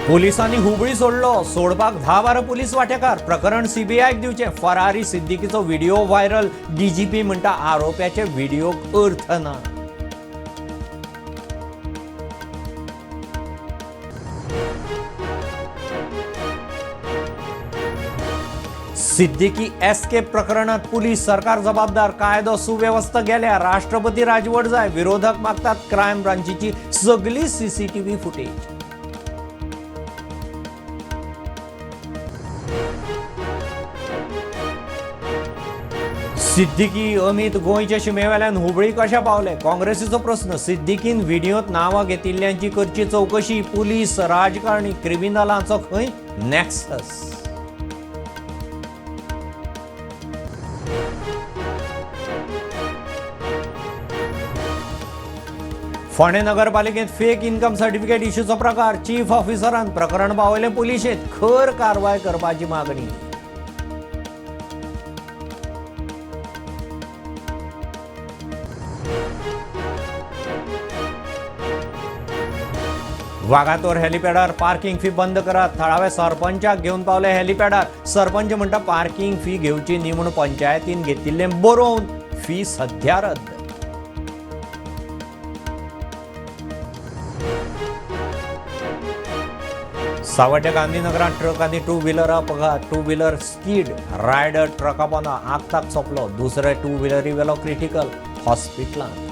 पोलिसांनी हुबळी सोडलो, सोडपाक 10-12 पुलीस वांटेकार. प्रकरण सीबीआयक दिवचें. फरारी सिद्दीकीचो व्हिडिओ व्हायरल, डीजीपी म्हणटा आरोप्याचे व्हिडिओक अर्थ ना. सिद्दीकी एस्केप प्रकरणात पुलीस सरकार जबाबदार. कायदो सुवेवस्था गेल्या, राष्ट्रपती राजवट जाय. विरोधक मागतात क्रायम ब्रांचीची सगली सीसीटीव्ही फुटेज. सिद्दीकी अमित गोंयच्या शिमेवेल्यान हुबळी कशा पावले? काँग्रेसीचो प्रस्न. सिद्दीकीन व्हिडियोत नांवां घेतिल्ल्यांची करची चवकशी. पुलीस, राजकारणी, क्रिमिनलांचो खंय नॅक्सस. फोंडें नगरपालिकेंत फेक इन्कम सर्टिफिकेट इश्यूचो प्रकार. चीफ ऑफिसरान प्रकरण पावयलें पुलिशेंत. खर कारवाय करपाची मागणी. वागातोर हेलिपॅडार पार्किंग फी बंद करात. थळाव्या सरपंचाक घेवन पावले हेलिपॅडार. सरपंच म्हणटा पार्किंग फी घेवची न्ही म्हूण पंचायतीन घेतिल्लें बरोवन फी सध्या रद्द. सावड्ड्या गांधीनगरात ट्रक आनी टू व्हिलर अपघात. टू व्हिलर स्कीड, रायडर ट्रका पोंदा आगताक सोंपलो. दुसरे टू व्हिलरी वेलो क्रिटिकल हॉस्पिटलांत.